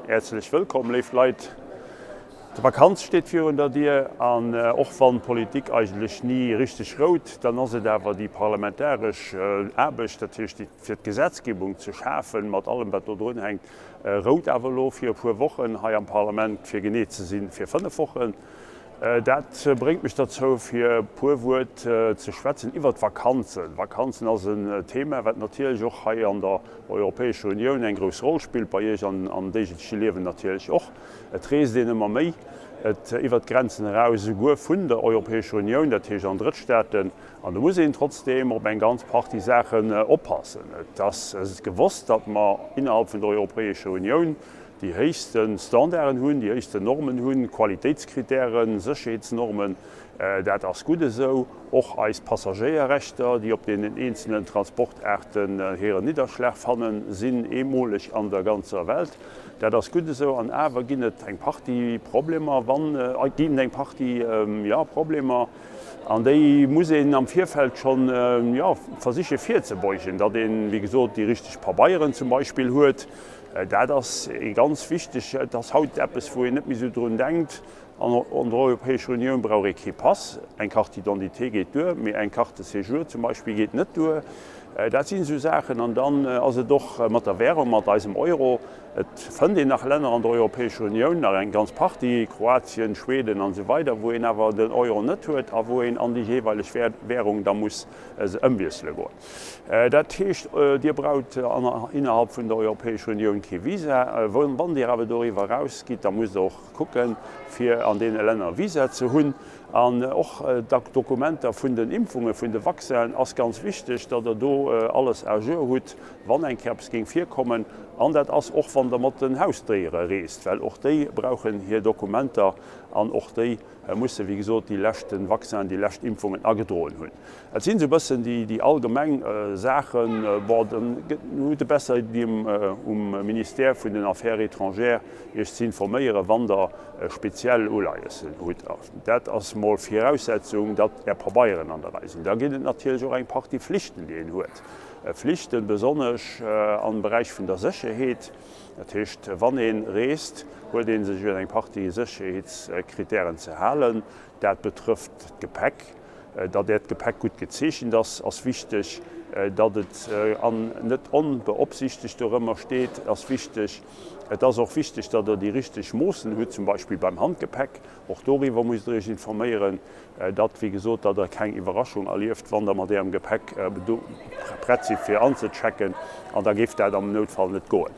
Häerzlech wëllkomm, léif Leit. D'Vakanz steet virun der Dier an och wann d'Politik eigentlech ni richteg rout, dann ass et awer déi parlamentaresch Aarbecht, dat heescht fir d'Gesetzgebung ze schafen, mat allem wat do drun hänkt, rout awer elo fir e puer Wochen hei am Parlament, fir genee ze sinn, fir 5 Wochen. Dat bréngt mech derzou, fir e puer Wuert ze schwätzen iwwert d'Vakanzen. Vakanzen ass en Thema, wat natierlech och hei an der Europäescher Unioun eng grouss Roll spillt, bei Iech am deegleche Liewen natierlech och. Et reest een ëmmer méi, et iwwert d'Grenzen eraus, esouguer vun der Europäescher Unioun, dat heescht an Drëttstaaten. An do muss een trotzdeem op eng ganz Partie Saachen oppassen. Et ass gewosst, datt mer innerhalb vun der Europäescher Unioun déi héichste Standarden hunn, déi héichsten Normen hunn, Qualitéitskritären, Sécherheetsnormen, dat ass gutt esou. Och eis Passagéierrechter, déi op deenen eenzelen Transportaarten hiren Nidderschlag fannen, sinn eemoleg an der ganzer Welt. Dat ass gutt esou. An awer ginn et eng Partie Problemer, wann, ginn et eng Partie, jo, Problemer, an déi muss een am Virfeld schonn, jo, versiche virzebeugen, datt een, wéi gesot, déi richteg Pabeieren zum Beispill huet, Dat ass ee ganz wichteg, et ass haut eppes, wou een net méi esou drun denkt. An der Europäescher Unioun brauch ee kee Pass, eng Carte d'identité geet duer, mee eng Carte de séjour zum Beispill geet net duer. Dat sinn esou Saachen. An dann ass et och mat der Währung, mat eisem Euro. Et fënnt een nach Länner an der Europäescher Unioun, nach eng ganz Partie, Kroatien, Schweden an esou weider, wou een awer den Euro net huet a wou een an déi jeeweileg Währung da muss se ëmwiessele goen. Dat heescht, Dir braucht innerhalb vun der Europäescher Unioun kee Visa. Wann Dir awer doriwwer eraus gitt, da musst Der och kucken, fir an deene Länner e Visa ze hunn. An och d'Dokumenter vun den Impfungen, vun de Vaccinen ass ganz wichteg, datt Der do alles à jour hutt, wann eng Kéier eppes géing virkommen. An dat ass och, wann Der mat den Hausdéiere reest, well och déi brauchen hir Dokumenter an och déi musse wéi gesot déi leschte Vaccinen, déi lescht Impfungen agedroen hunn. Dat sinn esou e bëssen déi allgemeng Saachen. Bon, dann hutt e besser Iddi um Ministère vun den Affaires étrangères Iech ze informéieren, wann Der speziell Uleiessen hutt. Dat ass mol Viraussetzung, datt Är Pabeieren an der Rei sinn. Da ginn et natierlech och eng Partie Flichten, déi een huet. Flichten besonnesch am Beräich vun der Sécherheet. Dat heescht, wann ee reest, huet ee sech un eng Partie Sécherheetskritären ze halen. Dat betrëfft d'Gepäck. Datt Äert Gepäck gutt gezeechent ass, ass wichteg. Datt et an net onbeopsichtegt dorëmmer steet, ass wichteg. Et ass och wichteg, datt Der déi richteg Moossen hutt, zum Beispill beim Handgepäck. Och doriwwer musst Der Iech informéieren. Datt, wéi gesot, datt Der keng Iwwerraschung erlieft, wann Der mat Ärem Gepäck do prett sidd fir anzechecken, an da géif dat am Noutfall net goen.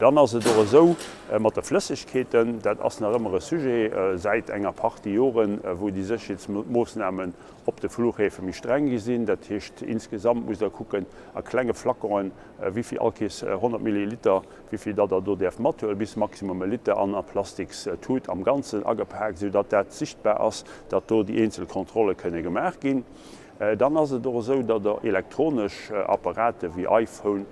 Dann ass et och esou mat de Flëssegkeeten, dat ass nach ëmmer e Sujet säit enger Partie Joren, wou déi Sécherheetsmoossnamen op de Fluchhäfe méi streng gi sinn. Dat heescht, insgesamt musst Der kucken a klenge Flaconen, wéi vill all Kees, 100 Milliliter, wéi vill datt Der do däerft mathuelen, bis maximum e Liter, an a plastiks Tut am Ganzen agepaakt, esou datt dat sichtbar ass, datt do déi eenzel Kontrolle kënne gemaach ginn. Dann ass et och esou, datt Der elektronesch Apparate wéi iPhone,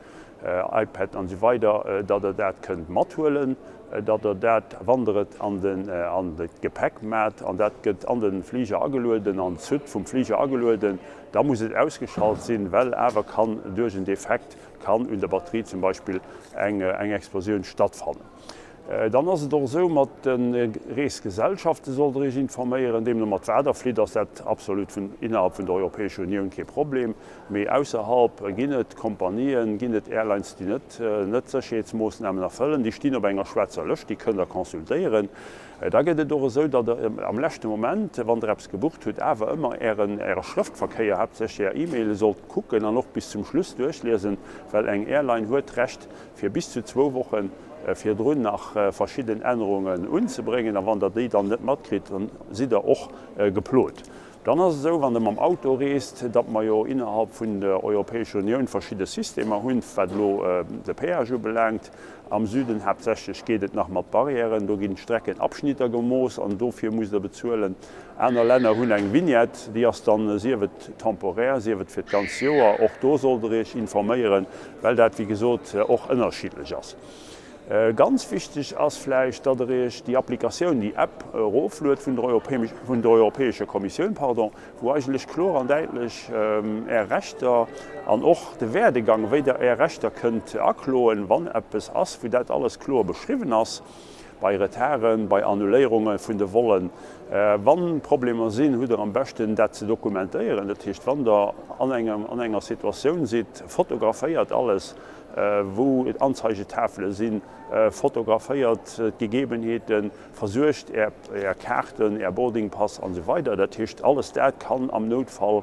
iPad an esou weider, datt Der dat kënnt mathuelen, datt Der dat, wann Der et an den an d'Gepäck maacht an dat gëtt an de Fliger agelueden, an d'Soute vum Fliger agelueden, da muss et ausgeschalt sinn, well awer kann duerch en Defekt kann un der Batterie zum Beispill eng Explosioun stattfannen. Dann ass et och esou mat de Reesgesellschafte sollt Der Iech informéieren. Deemno mat wat Der flitt ass dat absolut vun innerhalb vun der Europäescher Unioun kee Problem. Mee ausserhalb ginn et Kompanien, ginn et Airlines, déi net net d'Sécherheetsmoossnamen erfëllen. Déi stinn op enger schwaarzer Lëscht, déi kënnt Der consultéieren. Da gëtt et och esou, datt Der am leschte Moment, wann Der eppes gebucht hutt, awer ëmmer Ären, Äre Schrëftverkéier, haaptsächlech Är E-Maile sollt kucken an och bis zum Schluss duerchliesen, well eng Airline huet d'Recht, fir bis zu zwou Woche virdrun nach verschidden Ännerungen unzebréngen. A wann Der déi dann net matkritt, dann sidd Der och geplot. Dann ass et esou, wann Der mam Auto reest, datt mer jo innerhalb vun der Europäescher Unioun verschidde Systemer hunn, wat elo de Péage ubelaangt. Am Süden haaptsächlech geet et nach mat Barrièren, do ginn d'Streckenabschnitter gemooss an dofir musst Der bezuelen. Aner Länner hunn eng Vignette, déi ass dann, sief et temporär, sief et fir d'ganz Joer. Och do sollt Der Iech informéieren, well dat, wéi gesot, och ënnerschiddlech ass. Ganz wichteg ass vläicht, datt Der Iech déi Applikatioun, déi App erofluet vun der Europäescher Kommissioun, pardon, wou eigentlech kloer an däitlech Är Rechter an och de Werdegang, wéi Der Är Rechter kënnt akloen, wann eppes ass, wou dat alles kloer beschriwwen ass, bei Retarden, bei Annuléierunge vun de Vollen. Wa Problemer sinn, hutt Der am beschten, dat ze dokumentéieren. Dat heescht, wann Der an engem, an enger Situatioun sidd, fotograféiert alles, wou Anzeigetafele sinn, fotograféiert d'Gegebenheeten, Versuergt Är Kaarten, Är Boardingpass an esou weider. Dat heescht, alles dat kann am Noutfall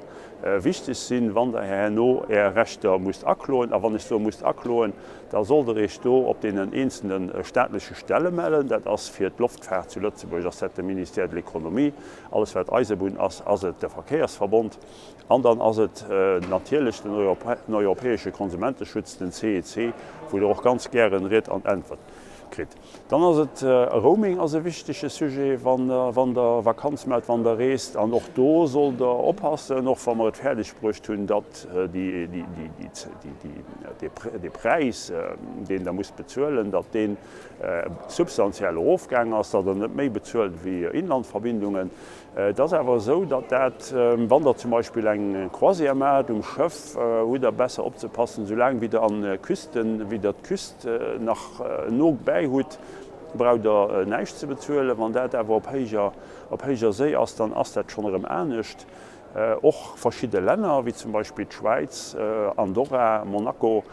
wichteg sinn, wann Der herno Är Rechter musst akloen. A wann ech soe musst akloen, da sollt Der Iech do op deenen eenzelne staatleche Stelle mellen. Dat ass fir d'Loftfaart zu Lëtzebuerg ass dat de Ministère de l'Économie. Alles wat Eisebunn ass, ass et de Verkéiersverbond. An dann ass et natierlech den europäesche Konsumenteschutz, den CEC, wou Der och ganz gären Ried an Äntwert kritt. Dann ass et, Roaming ass e wichtege Sujet, wann Der Vakanz maacht, wann Der reest. An och do sollt Der oppassen, och wa mer et fäerdeg bruecht hunn, datt dee Präis, deen Der musst bezuelen, datt dee substantiell erofgaang ass, datt Der net méi bezuelt wéi Inlandverbindungen. Et ass awer esou, datt dat, wann Der zum Beispill eng Croisière maacht um Schëff, hutt Der besser opzepassen, soulaang wéi Der an Küsten, wéi Der d'Küst nach no bäi hutt, braucht Der näischt ze bezuelen. Wann dat awer op héijer, op héijer Séi ass, dann ass dat schonn erëm anescht. Och verschidde Länner, wéi zum Beispill d'Schwäiz, Andorra, Monaco,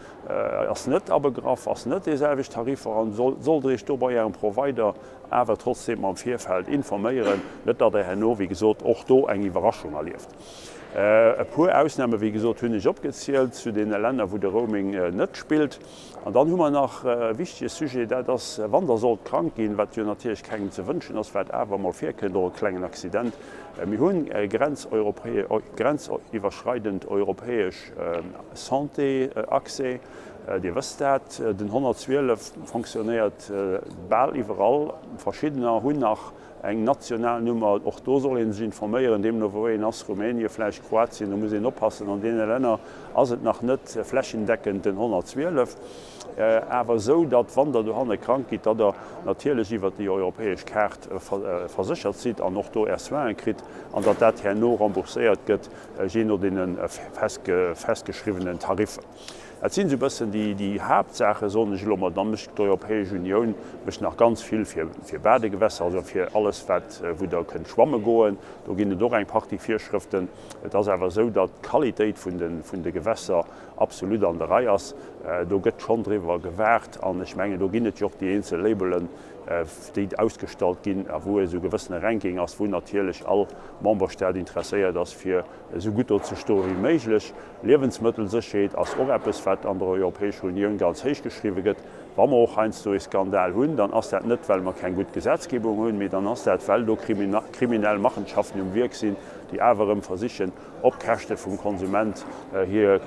ass net abegraff, ass net déiselwecht Tariffer an sollt Der Iech do bei Ärem Provider awer trotzdeem am Virfeld informéieren, net datt Der herno, wéi gesot, och do eng Iwwerraschung erlieft. E puer Ausname, wéi gesot, hunn ech opgezielt zu deene Länner, wou de Roaming net spillt. An dann hu mer nach e wichtege Sujet, dat ass, wann Der sollt krank ginn, wat jo natierlech kengem ze wënschen ass, wat awer emol virkënnt, och e klengen Accident, Mir hunn grenziwwerschreidend europäesch Santé-Accès. Dir wësst dat, den 112 fonctionnéiert bal iwwerall. Verschiddener hunn nach eng national Nummer. Och do soll ee sech informéieren, deemno wou een ass, Rumänien, vläicht Kroatien, do muss een oppassen. An deene Länner ass et nach net flächendeckend den 112, awer esou, datt wann Der dohanne krank gitt, datt Der natierlech iwwert déi europäesch Kaart verséchert sidd an och do Är Soinen kritt an datt dat herno rembourséiert gëtt, jee no deene festgeschriwwenen Tariffer. Dat sinn esou e bëssen déi Haaptsaachen, soen ech elo mol. Dann mécht d'Europäesch Unioun mécht nach ganz vill fir Badegewässer, also fir alles wat, wou Der kënnt schwamme goen. Do ginn et och eng Partie Virschrëften. Et ass awer esou, datt d'Qualitéit vun de, vun de Gewässer absolut an der Rei ass. Do gëtt schonn driwwer gewaacht an ech mengen, do ginn et jo och déi eenzel Labelen, déi ausgestallt ginn a wou esou e gewëssene Ranking ass, wou natierlech all Memberstaat interesséiert ass, fir esou gutt do ze stoe wéi méiglech. Liewensmëttelsécherheet ass och eppes, wat an der Europäescher Unioun ganz héich geschriwwe gëtt. Wa mer och heiansdo ee Skandal hunn, dann ass dat net, well mer keng gutt Gesetzgebung hunn, mee dann ass dat, well do kriminell Machenschaften um Wierk sinn, déi awer erëm versichen, op Käschte vum Konsument hir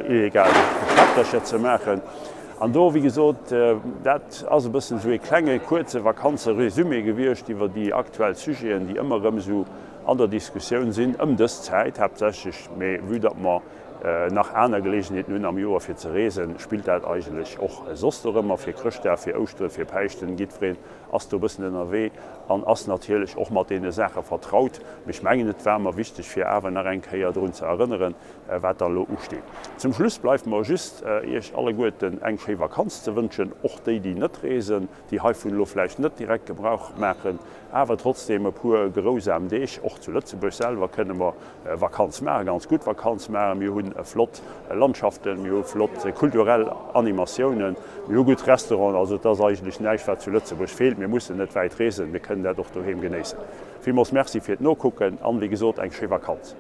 illegal Geschäftercher ze maachen. An do, wéi gesot, dat ass e bëssen esou ee klenge kuerze Vakanze-Résumé gewiescht iwwer déi aktuell Sujeten, déi ëmmer erëm esou an der Diskussioun sinn, ëm dës Zäit haaptsächlech, mee vue datt mer nach aner Geleegenheeten hunn am Joer fir ze reesen, spillt dat eigentlech och soss dorëmmer, fir Chrëschtdag, fir Ouschteren, fir Päischten, jiddwereen ass do e bëssen ënnerwee an ass natierlech och mat deene Saache vertraut. Mee ech mengen, et war mer wichteg fir awer nach eng Kéier drun ze erënneren, wat da elo usteet. Zum Schluss bleift mer just, Iech alleguerten eng schéi Vakanz ze wënschen, och déi, déi net reesen, déi heivun elo vläicht net direkt Gebrauch maachen, awer trotzdeem e puer gerousam Deeg. Och zu Lëtzebuerg selwer kënne mer Vakanz maachen, ganz gutt Vakanz maachen. Mir hu flott Landschaften, mir hu flott kulturell Animatiounen, mir hu gutt Restauranten. Also et ass eigentlech näischt, wat zu Lëtzebuerg feelt. Mir mussen net wäit reesen, mir kënnen dat och doheem genéissen. Villmools Merci fir d'Nokucken an, wéi gesot, eng schéi Vakanz.